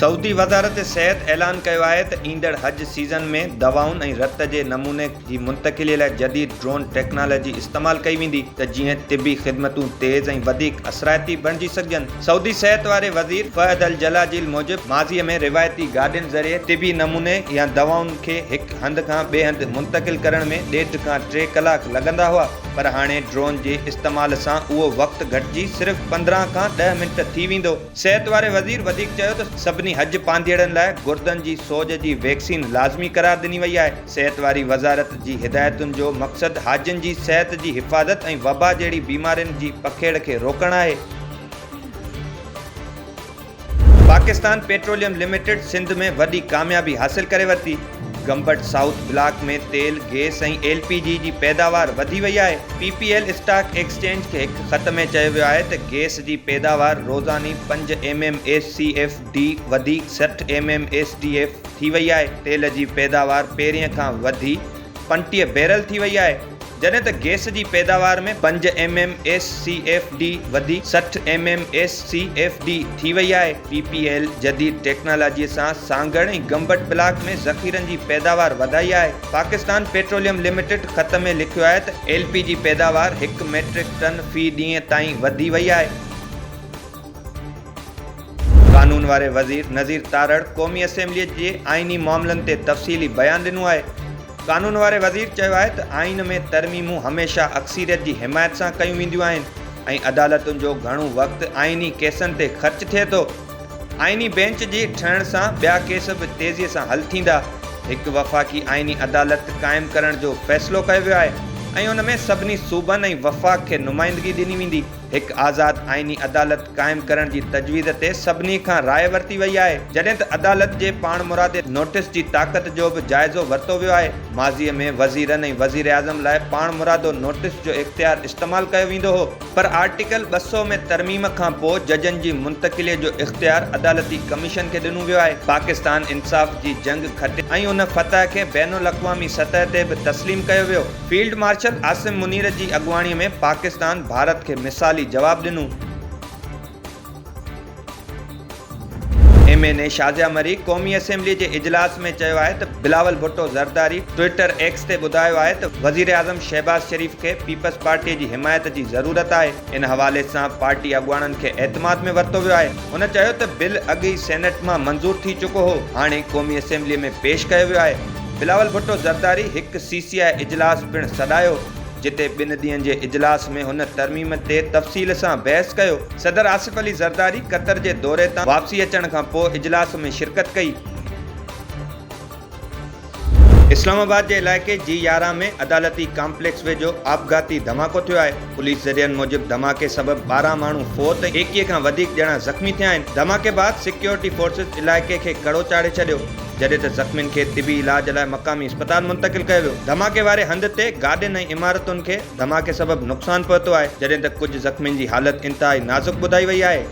سعودي وزارت صحت اعلان ڪيو آهي ته ايندڙ حج سيزن ۾ دوائن ۽ رت جي نموني جي منتقلي لاء جديد ڊرون ٽيڪنالاجي استعمال ڪئي ويندي ته جيئن طبي خدمتون تيز ۽ وڌيڪ اثرائتي بڻجي سگهجن. سعودي صحت واري وزير فهد الجلاجيل موجب ماضي ۾ روايتي گاڏين ذريعي طبي نموني يا دوائن کي هڪ هنڌ کان ٻئي هنڌ منتقل ڪرڻ ۾ ڏيڍ کان ٽي ڪلاڪ لڳندا هئا پر هاڻي ڊرون جي استعمال سان اهو وقت گهٽجي صرف 15 کان ڏهه منٽ ٿي ويندو. صحت واري وزير وڌيڪ چيو ته سڀني حج پانڌيئڙن لاء گردن جي سوڄ جي ويڪسين لازمي قرار ڏني وئي آهي، صحت واري وزارت جي هدايتن جو مقصد حاجين جي صحت جي حفاظت ۽ وبا جهڙي بيمارين جي پکيڙ کي روڪڻ آهي. پاڪستان پيٽروليم لميٽيڊ سنڌ ۾ وڏي ڪاميابي حاصل ڪري ورتي. گمبٽ سائوٿ بلاڪ ۾ تيل، گيس ۽ ايل پي جي جي پيداوار وڌي وئي آهي. P P L stock exchange کي هڪ خط ۾ چيو ويو آهي ته گيس جي پيداوار روزاني پنج M M S C F D وڌي 60 M M S D F ٿي وئي آهي، تيل جي پيداوار پهرين کان وڌي 35 بيرل ٿي وئي آهي، جڏهن ته گئس جي پيداوار ۾ پنج M M S C F D وڌي 60 M M S C F D ٿي وئي آهي. پي پي ايل جديد ٽيڪنالاجي سان سانگهڙ ۽ گمبٽ بلاڪ ۾ ذخيرن جي پيداوار وڌائي آهي. پاڪستان پيٽروليم لميٽيڊ خط ۾ لکيو آهي ته ايل پي جي پيداوار هڪ ميٽرڪ ٽن في ڏينهن تائين وڌي وئي آهي. قانون واري وزير نذير تارڙ قومي اسيمبلي جي آئيني معاملن تي تفصيلي بيان ڏنو آهي. قانون واري وزير چيو آهي ته آئين ۾ ترميمون هميشه اڪثريت جي حمايت سان ڪيون وينديون آهن ۽ عدالتن جو گهڻو وقت آئيني ڪيسن تي خرچ ٿئي ٿو. آئيني بينچ جي ٺهڻ سان ٻيا ڪيس به تيزي سان حل ٿيندا. هڪ وفاقي آئيني عدالت قائم ڪرڻ جو فيصلو ڪيو ويو آهي ۽ ان ۾ سڀني صوبن ۽ وفاق کي نمائندگي ڏني ويندي. هڪ آزاد آئيني عدالت قائم ڪرڻ جي تجويز تي سڀني کان راء ورتي وئي آهي، جڏهن ته عدالت جي پاڻمرادي نوٽيس جي طاقت جو به جائزو ورتو ويو آهي. ماضي ۾ وزيرن ۽ وزيراعظم لاء پاڻمرادو نوٽيس جو اختيار استعمال ڪيو ويندو هو، پر آرٽيڪل 200 ۾ ترميم کانپوء ججن جي منتقلي جو اختيار عدالتي ڪميشن کي ڏنو ويو آهي. پاڪستان انصاف جي جنگ کٽي ۽ ان فتح کي بين الاقوامي سطح تي به تسليم ڪيو ويو. فيلڊ مارشل عاصم منير جي اڳواڻي ۾ پاڪستان ڀارت کي مثالي جواب ڏنو. M N A Shazia Marri قومي اسيمبلي جي اجلاس ۾ چيو آهي ته بلاول ڀٽو زرداري ٽوئٽر ايڪس تي ٻڌايو آهي ته وزيراعظم شهباز شريف کي پيپلز پارٽي جي حمايت جي ضرورت آهي، ان حوالي سان پارٽي اڳواڻن کي اعتماد ۾ ورتو ويو آهي. هن چيو ته بل اڳ ئي سينيٽ مان منظور ٿي چڪو هو، هاڻي قومي اسيمبلي ۾ پيش ڪيو ويو آهي. بلاول ڀٽو زرداري هڪ سي سي آء اجلاس پڻ سڏايو، جتي ٻن ڏينهن جي اجلاس ۾ هن ترميم تي تفصيل سان بحث ڪيو. صدر آصف علي زرداري قطر جي دوري تان واپسي اچڻ کان پوء اجلاس ۾ شرڪت ڪئي. اسلام آباد جي علائقي جي 11 ۾ عدالتي ڪامپليڪس ويجهو آپگهاتي ڌماڪو ٿيو آهي. پوليس ذريعن موجب ڌماڪي سبب 12 ماڻهو فوت ۽ 21 کان وڌيڪ ڄڻا زخمي ٿيا آهن. ڌماڪي بعد سيڪيورٽي فورسز علائقي کي ڪڙو چاڙهي ڇڏيو، جڏهن ته زخمين کي طبي علاج لاء مقامي اسپتال منتقل ڪيو ويو. ڌماڪي واري هنڌ تي گاڏين ۽ عمارتن کي ڌماڪي سبب نقصان پهتو آهي، جڏهن ته ڪجهه زخمين جي حالت انتهائي نازڪ ٻڌائي وئي آهي.